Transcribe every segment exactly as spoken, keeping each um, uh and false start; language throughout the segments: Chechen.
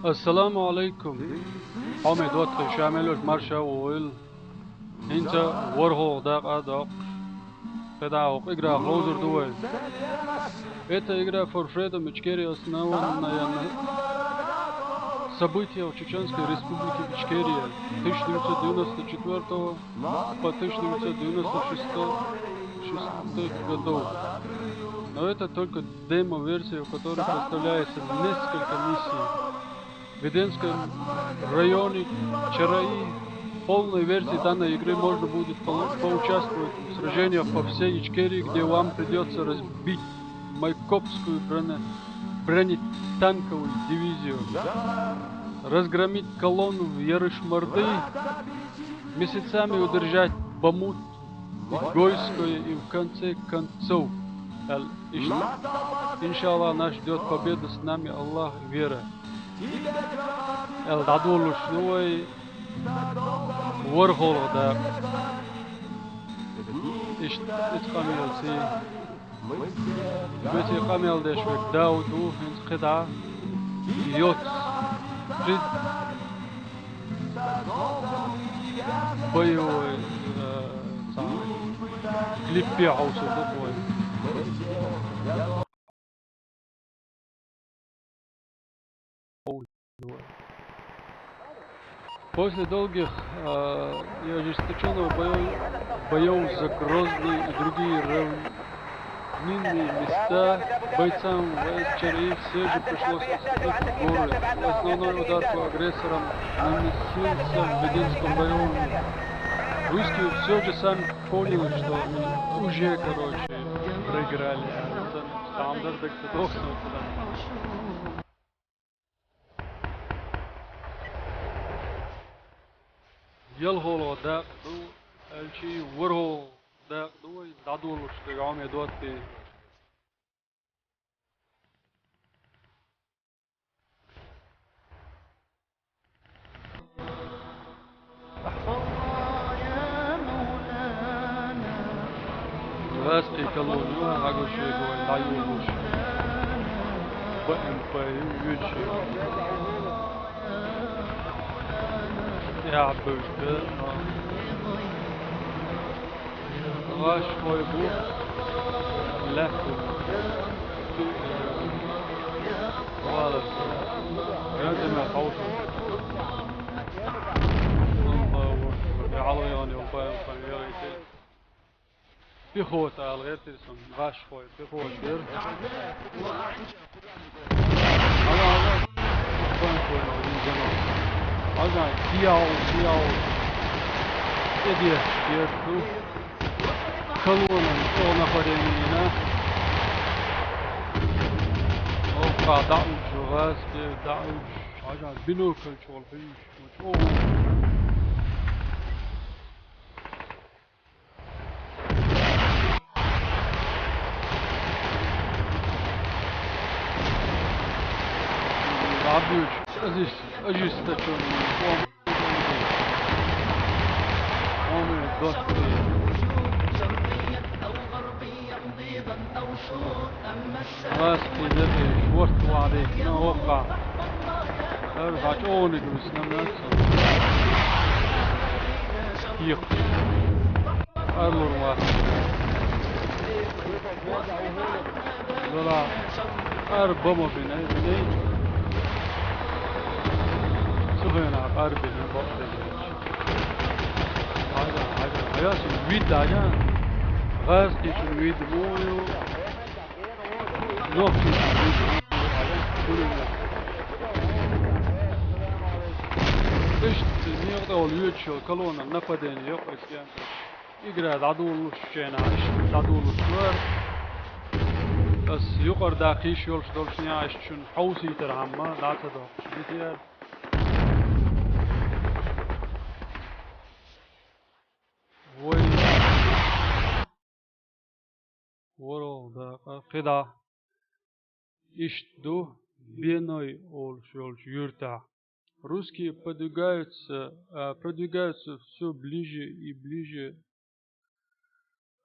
Ассаламу алейкум. Хьо ме доттагӀий, ша мел йолча марша вуйла. ХӀинца ворхӀалгӀа дакъа доккхуш. КхидӀа хӀокху играх ловзур ду вай. Эта игра for freedom Ичкерия основанная на событиях в Чеченской Республике Ичкерия тысяча девятьсот девяносто четвёртого по тысяча девятьсот девяносто шестого, шестых годов. Но это только демо-версия, в которой представляется несколько миссий. В Веденском районе Чараи в полной версии данной игры можно будет по- поучаствовать в сражениях по всей Ичкерии, где вам придется разбить Майкопскую броне- бронетанковую дивизию, разгромить колонну в Ярыш-Морды, месяцами удержать Бамут и Гойское и в конце концов, ал- иш- иншаллах, нас ждёт победа, с нами Аллах и вера. Эл дӀадолуш ду вай ворхӀалгӀа дакъа. Иштта иза къамел ца. Веций къамел деш верг Дауд ву, хӀинца кхидӀа йоцу. При- боевой, э, цхьа клипе хьовсур ду вай. После долгих, э, и ожесточённых боёв, боёв за Грозный и другие равнинные места бойцам войск Чараи все же пришлось отступить в горы. Основной удар по агрессорам наносился в Веденском районе. Русские все же сами поняли, что они уже, короче, проиграли. Там даже так ЯлхолгӀа дакъа ду, аьлчи ворхӀалгӀа дакъа ду вай, дӀадолуш дерг Ӏомедоттий. Ваьсткий колонна, хьагуш вегой, дӀайолуш. Б М П ю, юьйцуш. Я бевза, а. Ваш хой бу. Лаьтту. Вала. Гантема хьовсу. Аллаху акбар. Я Аллах, я Аллах, я Аллах, я Аллах. Пехота ала гӀертира сан, ваш хой, пехота дера. Ала, ала. Хой, хой, хой, хой. Ала, сиял, сиял. Эдеш, дерду. Колонна, о, нападение, на. О, да, да, уж, раз, да, да, уж. Ала, бинокль чугӀал хӀуьйсу. О. Рабочий, ожесточённый. Он, он и доски. Ваьсткий дерриш, ворхӀ ваьлла, ну, воккха. Ара хьачу оник висна меца. Йих. Ара лур вац. Дола. Ара бама бина, бина. Цу хенахь ара бина, бакъ бина. Хьажа, хьажа, хьажа, вид хьажа. Ваьсткичун вид мо ю. Нохчийчун вид мо ю. Иштта некъа тӀехула йоьдуш йолу колонна нападение йоккхуьйту кемсаш. Игра дӀадолалуш ченахь, иштта дӀадолалуш вара. Ас юкъара даккха йиш йолуш долуш нехь иштта шуна хьовсийтархьама, дӀа ца доккхуш. Битера. Вай. ВорхӀалгӀа дакъа, кхидӀа. Иштта ду Беной олуш йолчу юьртахь. Русские подвигаются, а, продвигаются всё ближе и ближе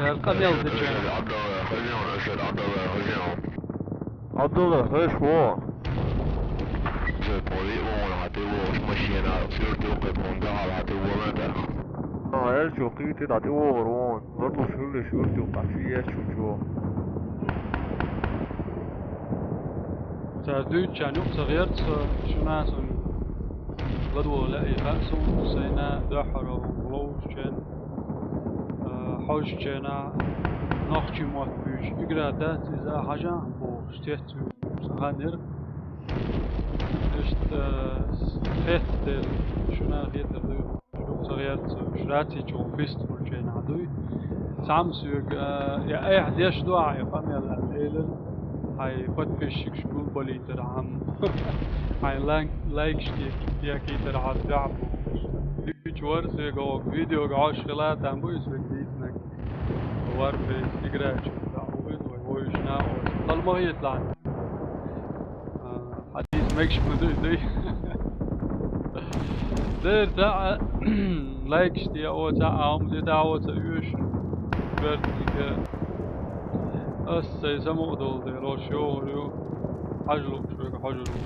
Цара къамел дечара. Абдулла, хӀоьш вон? Зе поли вон, хьа тӀе вогӀуш машина, суьрте юккъе тхуна дахьал, хьа тӀе вогӀур ваьнна тӀаккха. А, аьлча кхийти дӀатӀевогӀур вон. Ларлуш хӀуьллаш юрта юккъехь чу еччу чу. Цара дуьйцучарна юкъа ца гӀерта со, шуна а сан ладогӀа лаьий хаьа суна, сайна дуьххьара ловзучарна, а, хьожучарна, нохчийн мотт буьйцуш, игра дац иза, хьажахьа бохуш, цецвуьйцуш сан хан яра. Иштта, а, хетта дела, шуна а хетар дуй. Шу ца гӀерта, шу раций чу хистхуьлучу хенахь дуй. Цхьамма соьга, э, я айхьа деш ду ахьа и къамел аьлла элира, хьайн подписчикаш гулбалийтархьама, хьайн лай-, лайкаш декийтархьама дуьхьа бохуш. Дуьйцуш вара соьга оха видеога хьожуш хила, там бу иза соьга дийцинарг. Варфейс играчу, да, вуй, вуй, вуй, шуна, оцу. Хала ма хеталахь. А, хьадийца мегаш ма дуй, дуй. Дера цхьаъ, лайкаш де, оцу а, а, хӀума де, да, оцу а оьшу. Бертига. Ас сайн самукъа долу дела, ош йогӀур ю. Хьажа лууш верг хьожур ву.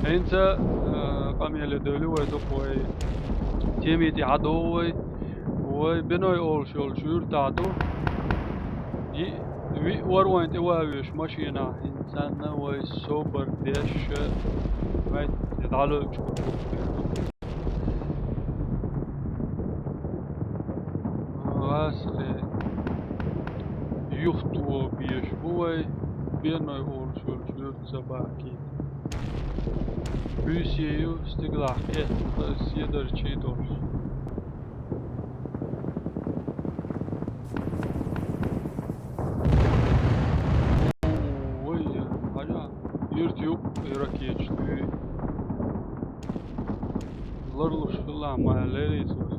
ХӀинца, а, къамеле девлла вай дукха вай теми тӀе хьадогӀу вай. Вай Биной олуш йолчу юьртахь ду. Йиъ, виъ вара вайн тӀе ван веш машенахь, хӀинца санна вай собар деш, вай тӀе дӀалоьлчу. Васхе юхто беш бу вай, Биной олуш йолчу юьртаца бахкийта. Буьйса ю стигалахь кхетта, седарчий долуш. Ой, хьажа, юрт юккъе ракеташ дуьй. Ларлуш хилла ма лерийца ваза.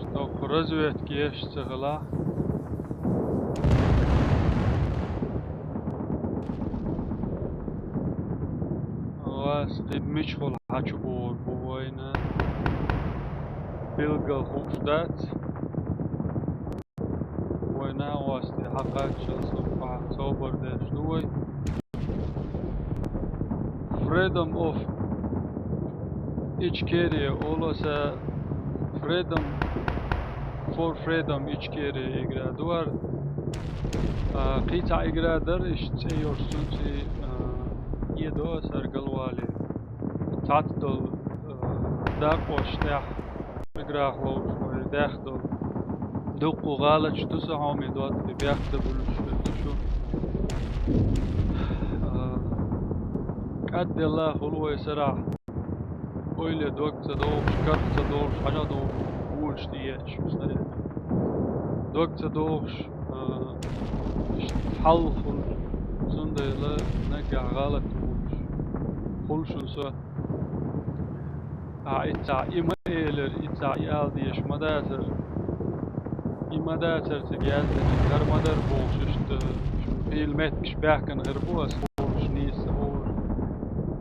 Стоху разведка еш ца хила. Вас кхин мичахула хьачубогӀур бу вайна билггал хууш дац. Вай нагӀостий хьакхаччалц сурпа собар деш ду вай. Freedom of Ichkeria олу аса, Freedom, For Freedom Ichkeria игра ду ара. А, кхин цхьа игра дара, иштта цӀе йолуш цуьнций, а, эдо аса ара галвале. Цхьацца долу, а, дакъош тӀехь. Играх ловзуш вай даьхна долу. Дуккха гӀалаташ ду сан хьоме доцу, бехк ца буьллуш ду шу. А, кӀадделла хуьлу вай сарахь. Ойле дог ца догӀуш, карх ца догӀуш, хьажа догӀуш, вуьйш тӀеетташ ю саре. Дог ца догӀуш, а, иштта хьал хуьлу, цундела наггахь гӀалат хуьлуш. Хуьлу шуна со. А, иццахь и ма элира, иццахь и ала дезаш ма дацара. И ма дацара цига яздина, хӀара ма дара бохуш, иштта, шуна хийла меттигаш баьхкина хир бу ас, бохуш нийса бохуш.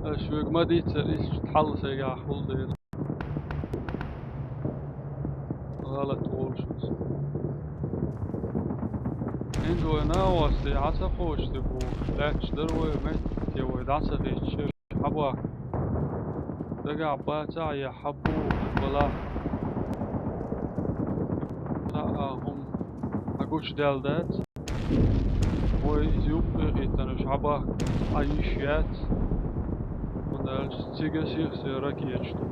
Ас шуьга ма дийццара, иштта хьал сайгахь хуьлу дела. ГӀалат волуш ас. ХӀинца вай нагӀостий хьан ца кхочуш де бохуш, лаьтташ дара вай метте, вай дӀа ца хийтча. Хьан боху? Дагахь бацахь я хьан боху балахь? Цхьа а хӀума хьан гучудаьлла дац? хьабахка Ӏа йиш яц. ХӀунда аьлча цига сих-сиха ракеташ ду.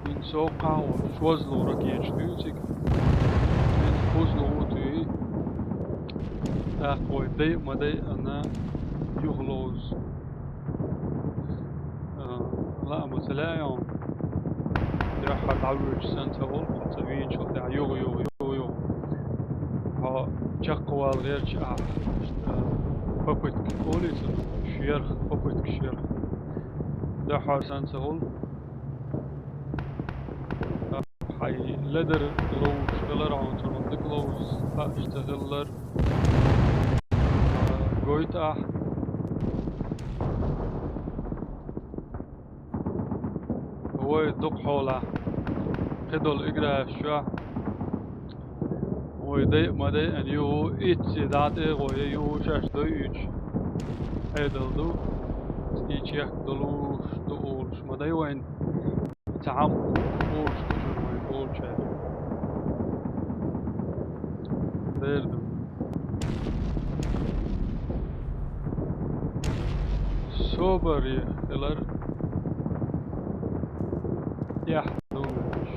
ХӀинца со кхаьо шозлагӀа ракеташ ду цига. ХӀинца кхузлагӀа а туй. ТӀаккха вай дайа а ма дайа, юха ловза. А, лаа ма ца лаьа хьуна. Дуьххьара дӀавоьдуш санна ца волу, хьо ца вийначул тӀаьхьа юха, юха, юха, юха. Хьо чекхвала гӀерташ ахь, а, попытка олий цунах, шерх, попытка шерх. Дуьххьара санна ца волу. Хьайн ледар ловш хилар хьуна, цунах дика ловза хууш ца хилар. Гойту ахь. Вай дукха хьолахь. Кхидолчу играш чохь. Вай дайа а ма дайа, юха итт цӀе дӀа тӀе а гӀой, юха шаьш дойуьйтуш. Ӏедал ду. И чехка долуш ду олуш ма дай вайн. Цхьа хьамма олуш ду шуна вайн олучаьрга. Дера ду. Собаре хилар тӀехь ду вуьш.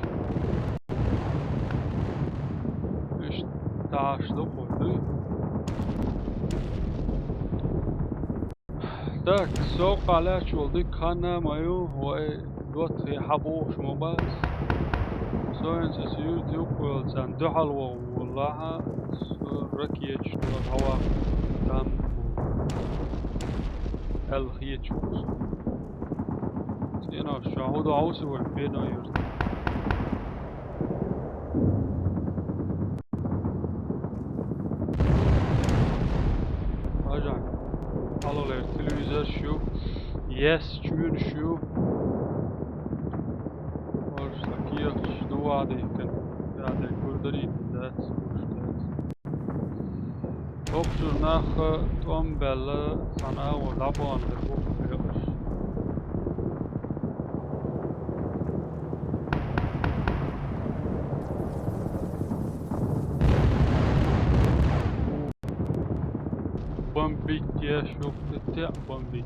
Иштта таш ду кху дуй. Так, со къалаьч волу дика хан а ма ю, вай доттагӀий хьан бохуш ма бац. Со хӀинца аса юьрта юккъе йолу царна дуьхьал ваха воллахьа, со ракеташ дора хьаваккха там бу. Аьлла хеташ ву со. ЦӀенош чохь хӀун ду хьовса вайн Бено юьрта? Ажан, алло, телевизорш ю, ес чуьнаш ю. Аш сан кехаташ ду вадийхкан, яде курдарий дац, уш дац. Окху чуьра нах тӀом баьлла, цхьана агӀор дӀабахана дерг бу хьекъаш. Бомбить еш ю, тӀе бомбить.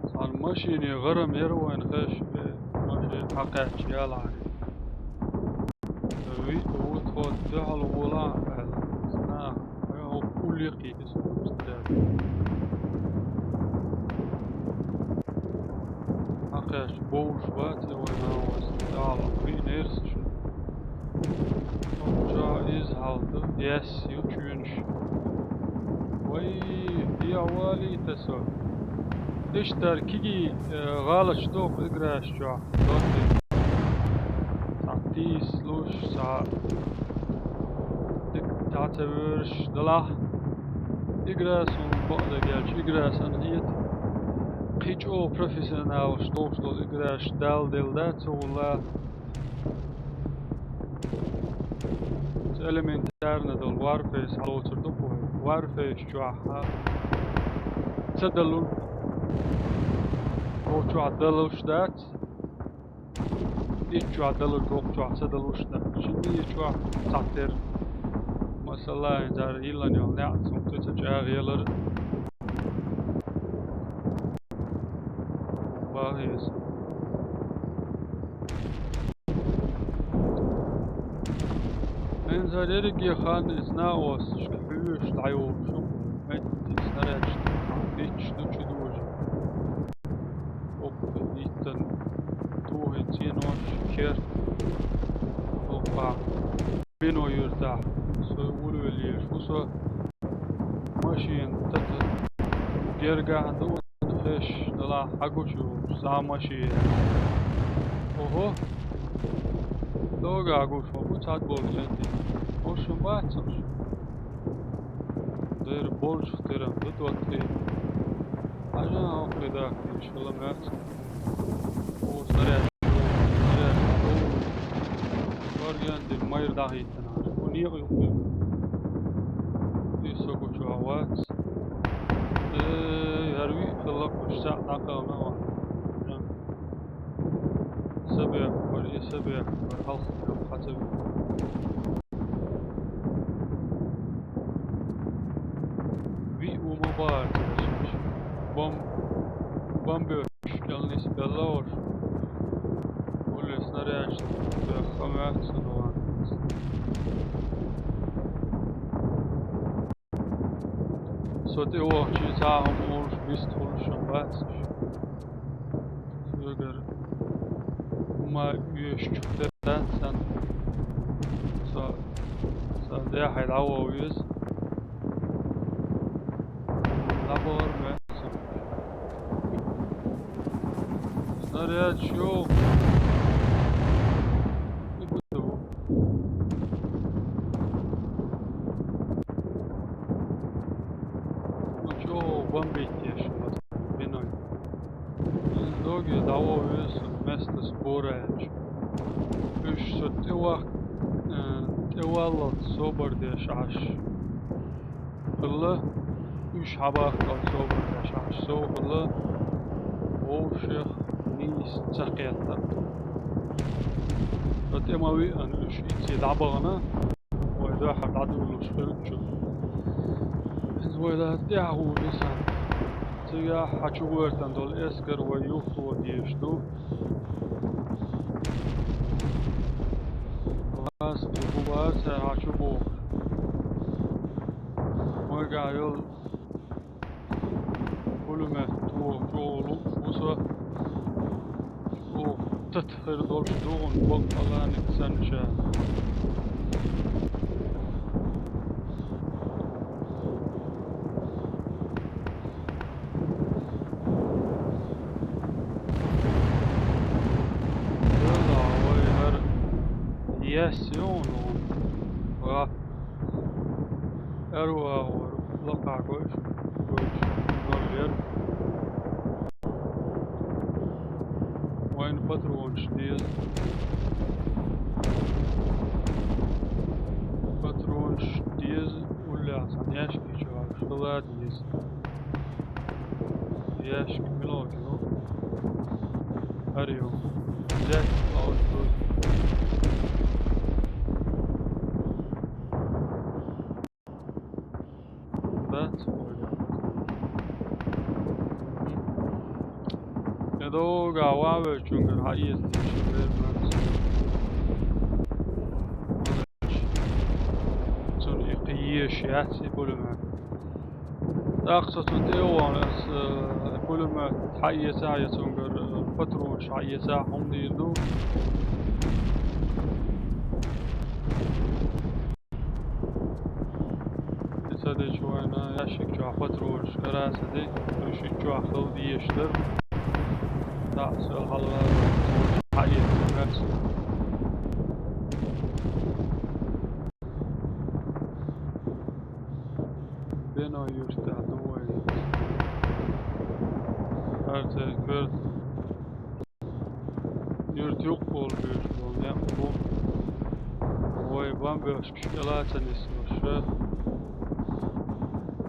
Цхьана машине гӀарам яра вайна хезаш, э, машина хьакхаьчча ялахьара. Виъ ву тхо дуьхьал гӀолахь аьлла. Цхьана хӀокху уллехь кхийти со. Хьакхаьчча бовлуш бац и вайн агӀор, тӀехьа виънера сан чу. Чохь иза хьал ду, ес ю чуьнаш. Вай, дехьа валийта со. Иштта кегий, э, гӀалаташ доху играш чохь. ДоттагӀий. Цхьа тийсалуш, цхьа дика цхьа ца воьрзуш далахь. Игра суна бакъдерг аьлча, игра санна хета. Кхин чӀогӀа профессионалаш дохуш долу играш Далла делла дац, цу гӀулла. Элементарно долу Warface хьалоцур ду кху. Warface чохь ца далур. Кху чохь далуш дац. Итт чохь далур, кху чохь ца далуш дац. Ши и чохь цхьатерра. Масала, хӀинца йиллина йолу неӀ цунна тӀе ца чӀагӀъелар. Бахьеза. ХӀинца дерриге хан иза накъосташка хьоьжуш дӀайолуш ю, метта снарядаш тӀе хьан дитташ ду чу дожа. Окху диттан тухий цӀенош керт. Окху Бено юьртахь со вуьрвеллера ву со. Машина тата гергахь ду, хеш далахь хьагуш ю, са машина. Ого! Догахь гуш ма бу цхьаъ болчу цӀентий. Ош бац ош. Дера болчух терам ду доттагӀий. Хьажа хьо кхидах, иншалла, маьрца. О, снаряд, снаряд, о. Варган де майр дахийтана. О, некъ юкъе. И соку чу вац. Э, хӀарви хилла кхуш са дӀакхална ван. Сабехкар, и сабехкар, хьалха хьаца виъ. Виъ ву ма бац, бом-, бомбёж кӀел нисбелла ваш. Улле снарядаш бехха моьтту сан ван. Со тӀе вахча цхьа хӀума олуш вист хуьлуш ма бац. Соьгара хӀума оьшучух тера дац сан. Со, сан дехьа дӀавоха веза. ДӀабахар моьтту сан. Снаряд шо. И бу-, Ну чё, бомбить еш, биной. Из доги дӀавоха веза сан место сбора аьлча. Уьш со тӀе вах-, э, тӀе валлалц собар деш Ӏаш хилла, уьш хьабахкалц собар деш Ӏаш сов хилла, вовшех нийса ца кхетта. Со тӀе ма виъана уьш ицци дӀабахана. Вай дуьххьара дӀадуьйлуш хилча. Иза вай дӀа тӀаьхьа гӀур ду сан. Цигахь хьан чу гӀоьртан долу эскар вай юхто дезаш ду. Ас хӀун бу бара цара хьан чу бохуш. Вайгахь йолу пулемёт чӀогӀа лууш ву со. ЧӀогӀа тата хир долуш ду хӀуна баккъалла а санна ша. Вай хӀара ес ю хӀуна. Ва. Аьрру агӀор лакхахь гойш, гойш, ноль яра. Вайна патронаш деза. Патронаш деза, уллехь цхьана яьшки чохь хила деза. Яьшки мила ю? ХӀара ю. Взять паузу. Дац, ойла. Я догӀа ван вевчуьнгара хьаэца дийшира вер мац. Цунна и кхин езаш яц и пулемёт. ТӀаккха со цунна тӀе а вахана, аса, э, пулемёт хьаэцахь, я цуьнгара, э, патронаш хьаэцахь, хӀума дийр ду. И ца дича вайна ящик чохь патронаш кара а ца дий, уьш иччохь хила дезаш дара. ТӀаккха со хьалавара, хьаэца. Бено юртахь ду вай. Хьарца коьрта. Юрт юккъе болу буьйш болу некъ бу. Вай бомбёжкаш кӀела ца нисбаша.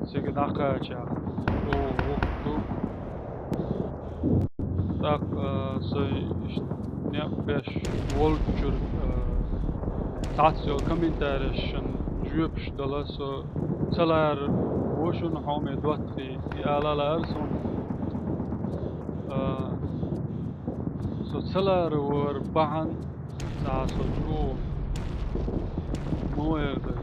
Цига дӀакхачахь. О, вукху ду. ТӀаккха, а, сайн иштта некъ беш волчуьра, а, цхьацца йолу комментарийшна жоьпаш дала со ца лара ву шуна хьоме доттагӀий и ала лаьара суна. А, Со ца лара вара бахьана, цхьа со чӀогӀа ма вайра дара.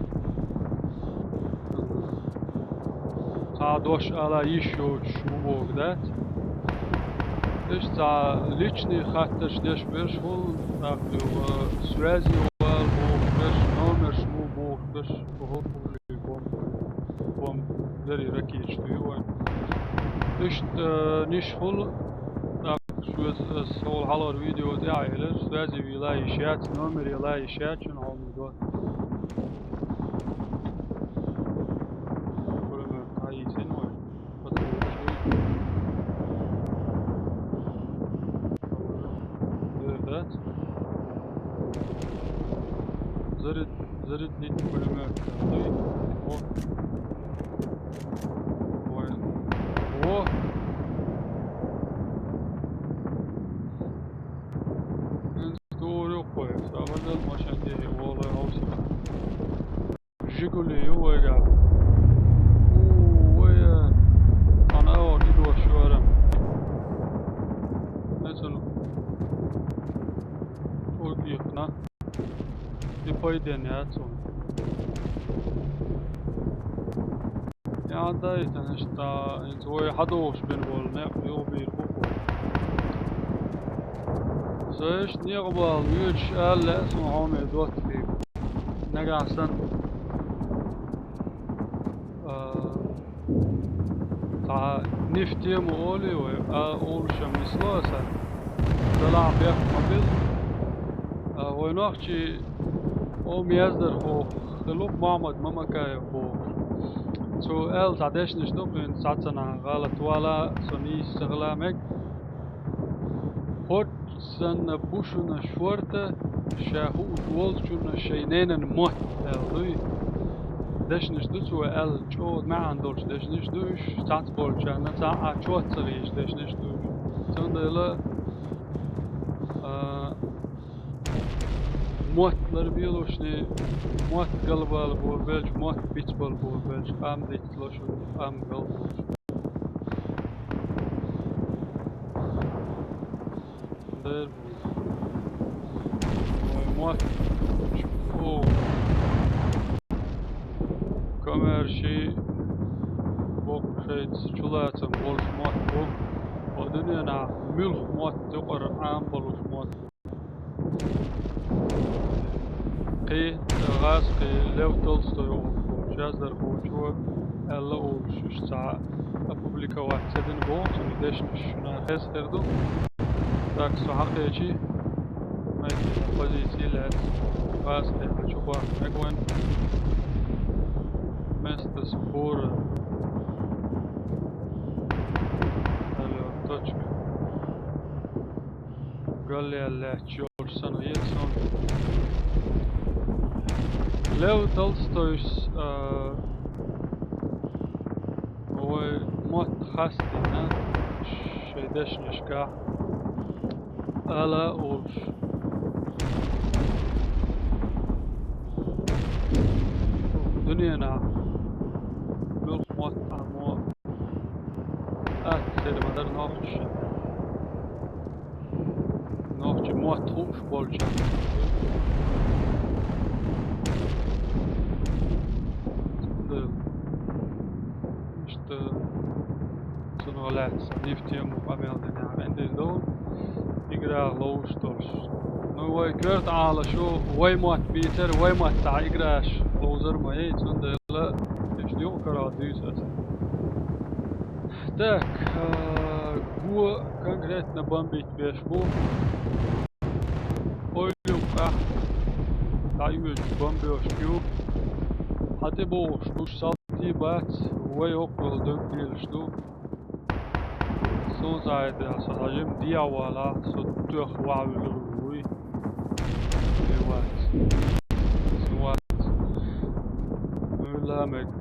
Цхьа дош ала йиш йоцуш ву боху дац. Иштта цхьа личный хаттарш деш берш хуьлу, тӀаккха юха связи вала боху берш, номерш ву боху берш, боху. Бомб, бомб, дерриг ракеташ дуй вайн. Иштта, э, ниш хуьлу, тӀаккха шоьца аса хьалхара видео тӀехь а елира, связи вела йиш яц, номер ела йиш яц, шуна хьалха до. Пулемёт хьайийсина вай. Дер дац? Заряд-, зарядить пулемёт. Ой. Ой. О! Жигули ю вайгахь. Уу, вай, э, ана ор идош вара. Мецун ургихна. И пайден яцун. Я, да, это нечто. Вай хьадогӀуш бен болу некъ юхабийр бу-кх. Со иштта некъа бала воьдуш аьлла лаьа суна хьуна и доттагӀий. Нагахь санна, а, цхьа нефть тема олий вай, а, олуш-м нисло аса. Делахь бехк ма билла. А, вай нохчий, о, мездар хӀокху хилла Мохьмад Мамакаев бохуш. Цо аьлла цхьа дешнаш ду, кхин цхьацца нах гӀалат вала, со нийса ца хила мега. ХӀорш санна бу шуна шорта, ша хууш волчунна шайн ненан мотт, аьлла дуй. Дешнаш ду цо аьлла, чӀогӀа маьӀна долуш дешнаш ду уьш, цхьацца болчарна цхьа а чот ца хеташ дешнаш ду уьш. Цундела, а, мотт ларбелошний, мотт галбала бохург белча, мотт бицбала бохург белча, къам дицло шуна, къам галболуш. Дер бу. Вай мотт. О. Комаьрший боккха шайца чулацам болуш мотт бу. О дуьненахь муьлх мотт юкъара Ӏам болуш мотт. Кхин, гӀазкхи Лев Толстой олуш волчу яздархочо аьлла олуш, уьш цхьа опубликовать ца дина боху цуьнан дешнаш, шуна хеза хир ду. Так, со хьакхечи, майтина позиций лаьцна, гӀазкхи хьан чу бахка мега вайн. Место спора. Алло, точка. Галле лаьтташ йолуш санна хета суна. Лев Толстойс, а, вай мотт хастийна шайн дешнашкахь ала олуш. Дуьненахь муьлх мотт Ӏамо атта хир ма дара нохчаша. Нохчийн мотт хууш болчарна. Цундела иштта цунах лаьцна нефть тема къамел дина гӀендина долу, играх ловзуш долуш. Ну, вай коьрта Ӏалашо, вай мотт бийцар, вай маттахь играш ловзар ма яй, цундела иштта юкъа карахь дуьйцу аса. Так, а, го конкретно бомбить беш бу. Ойла юккъехь дӀаоьцуш бомбеш ю. Хьан тӀе бохуш луш салтий бац, вай оккхул дог лелаш ду. Суна ца хетарехь, со хьажим дехьа валахь, со тоьхна ваха вуьлур вуй. Ай вац. Со вац. Ойла мега.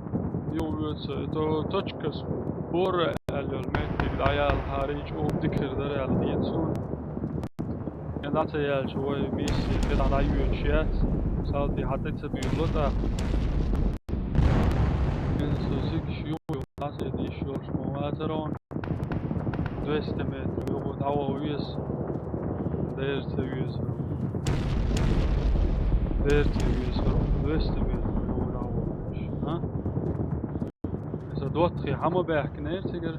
Юха вуьйцу, это точка сбора аьлла йолу меттиг дӀаяла хьарий чӀогӀа дика хир дара аьлла хета суна. Я дӀа ца яьлча, вай миссия кхидӀа дӀайоьдуш яц. Салтий хьан тӀе ца буьйлало тӀаккха. Иза со зигаш юха йолу, дӀа ца йиш йолуш ма вацара хьуна. Двести метр юха дӀаваха веза. Дера ца веза. Дера ца веза. Двести метр юха дӀаваха веза. А? Иза доттагӀий хьан ма баьхкинера цигара?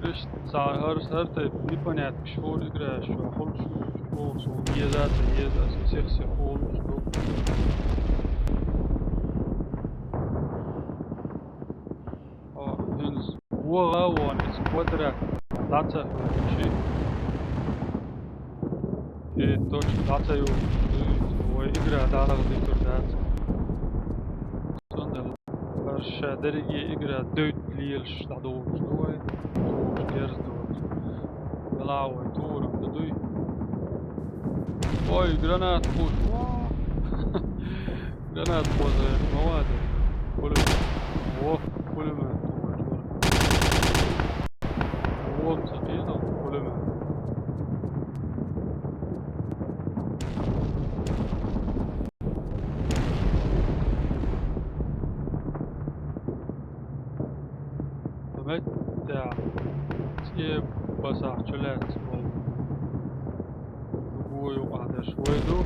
Иштта цхьа хӀара, хӀара тайпа непонятно шура играш чохь хуьлуш ю, чӀогӀа суна еза а ца еза, аса сих-сих хуьлуш ду. О, хӀинца вогӀа а вон иза квадрат дӀа ца хуьлучи. И точка дӀа ца йогӀуш дуьйцу, вай игра дӀадала дитур дац. Цундела хӀара ша дерриге игра девдда лелаш дӀадолуш ду вай, догӀуш герз доцу. Вела вай турам ду дуй. Ой, гранат пуш. Ва! Гранат поза ма вада. Пулемёт. Во, пулемёт. Вот, ца кхетал, пулемёт. Басахь чу лаьцна болу. Дуго юкъахь дерш вай ду.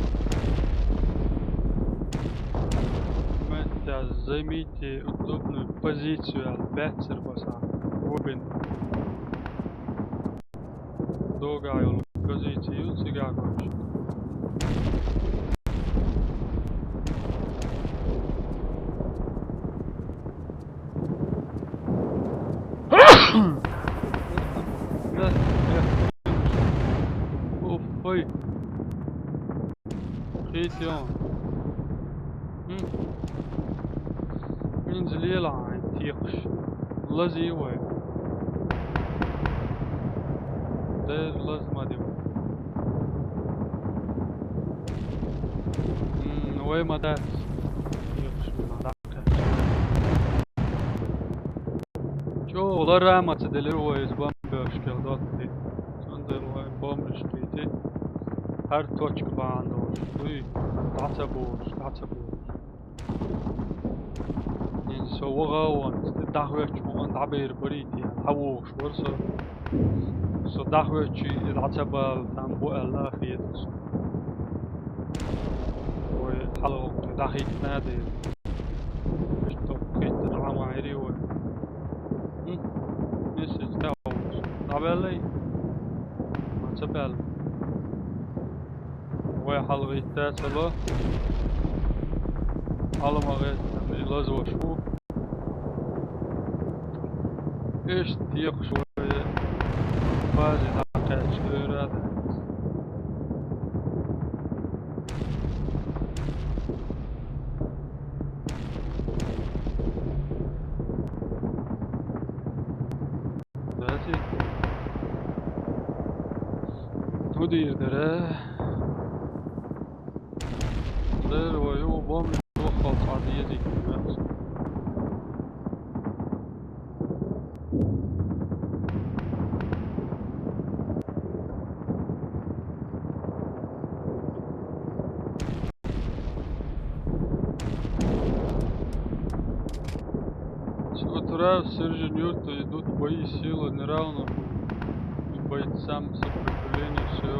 Меттехь займите удобную позицию аьлла, баьццара басахь. Вабина. Догахь йолу позици ю цигахь гуш. Уф, ой. Хийтион. Хм. Инза лела хьайн текхаш. Лазий вай. Де лаз ма ди вай. М, вай ма дац. Текхаш ма дац. ЧӀогӀа лара ма ца делира вай иза бомбёшкел доттий. Цундела вай бомбаш кхийти. ХӀара точка бахьана долуш. Дуй, дӀа ца бохуш, дӀа ца бохуш. Ин со ваха а ван, дӀахоьттуш ван, дӀабер барий те, дӀавогӀуш вара со. Со дӀахоьттуш, и дӀа ца бала, там бу аьлла а хета со. Вай хьалха дӀахийтина а дела. Иштта хӀитта дӀа ма Ӏийрий вай. Хм? Месяц тӀаьхьа волуш. ДӀабаьллий? Ма ца баьлла. Вай хьалха хӀитта ца ло. Хьала ма гӀеттина, и лазош ву. Иштта текхаш вай базе дӀакхаьчча дера а дац. Дац и? ХӀун дийр дара? Дера вай, ю бомб ваххал цхьа дезий. С утра в Сержинюрту идут бои, сила неравна. И бойцам сопротивления все,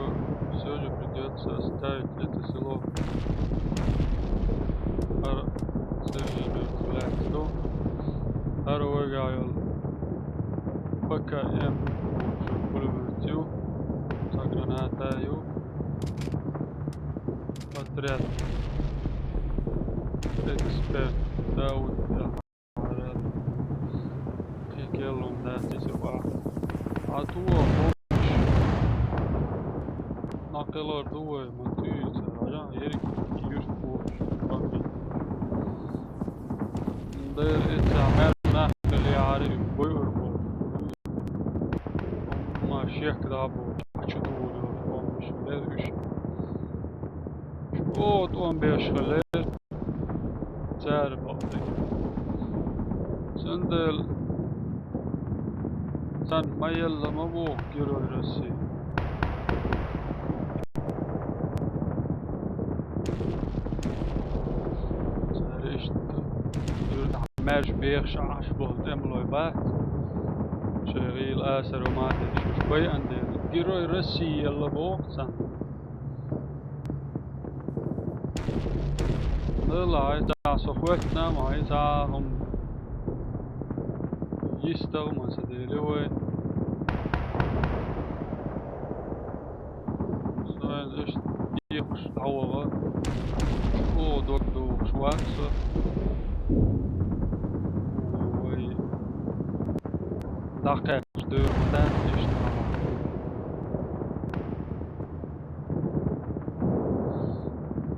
все же придется оставить это село. Ар Сержинюрт лаьцна ду. Ар вайгахь йолу П К М пулемёт ю, цхьа граната ю. Отряд. Эксперт. Дауд. Кхин кхин лун дац иза ваха. А ту ваха. Накъалар ду вай, ма туьйца. Ражан ерриг юрт бохуш. Бакъи. Дера эца мер нах хили ари бой ур бохуш. Ма шек да бохуш. Ачу ду вай бохуш. Бер уьш. О, тӀом беш хилар. Цара бакъдерг. Цундела царна ма елла ма боху Герой России. Цара иштта юьртахь маьрша бехаш Ӏаш болу тӀемалой бац. Шайн гӀийла асар ма деш, уьш байан дела, Герой России елла боху царна. Лела, хьайца со хоьттина, хьайца хӀума йистагӀа ма ца дели вай. Сайн иштта дехаш дӀаваха. О, дог духуш вац со. Вай. ДӀакхаьчча дойр ма дац иштта.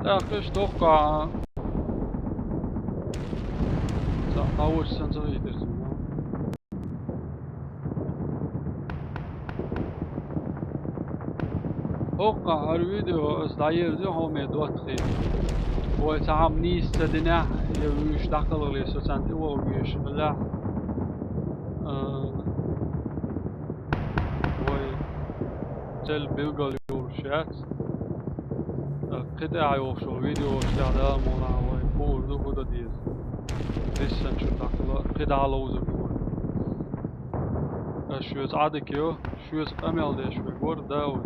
ТӀаккха иштта хӀокху а. Ца, а вуьш сан ца хетар цунна. ХӀокху а хӀара видео ас дӀаерза хьо ме доттагӀий. Вай цхьа хӀума нийса ца динехь, я вуьйш дӀакхалхале со царна тӀе вогӀу веш хилахь. А, вай цел билгал йолуш яц. КхидӀа йолуш йолу видеош тӀехь Дала мукъ лахь вай хуур ду хӀун дан деза. Диссанчуьра дӀахула кхидӀа ловзур ду вай. Аш шуэца Ӏадика йо, шуэца къамел деш вегор Дауд.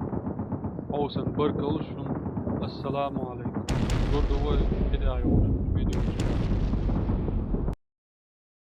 Хьовсан баркалла шун. Ассаламу алейкум. Гурдува кида йолчу видео.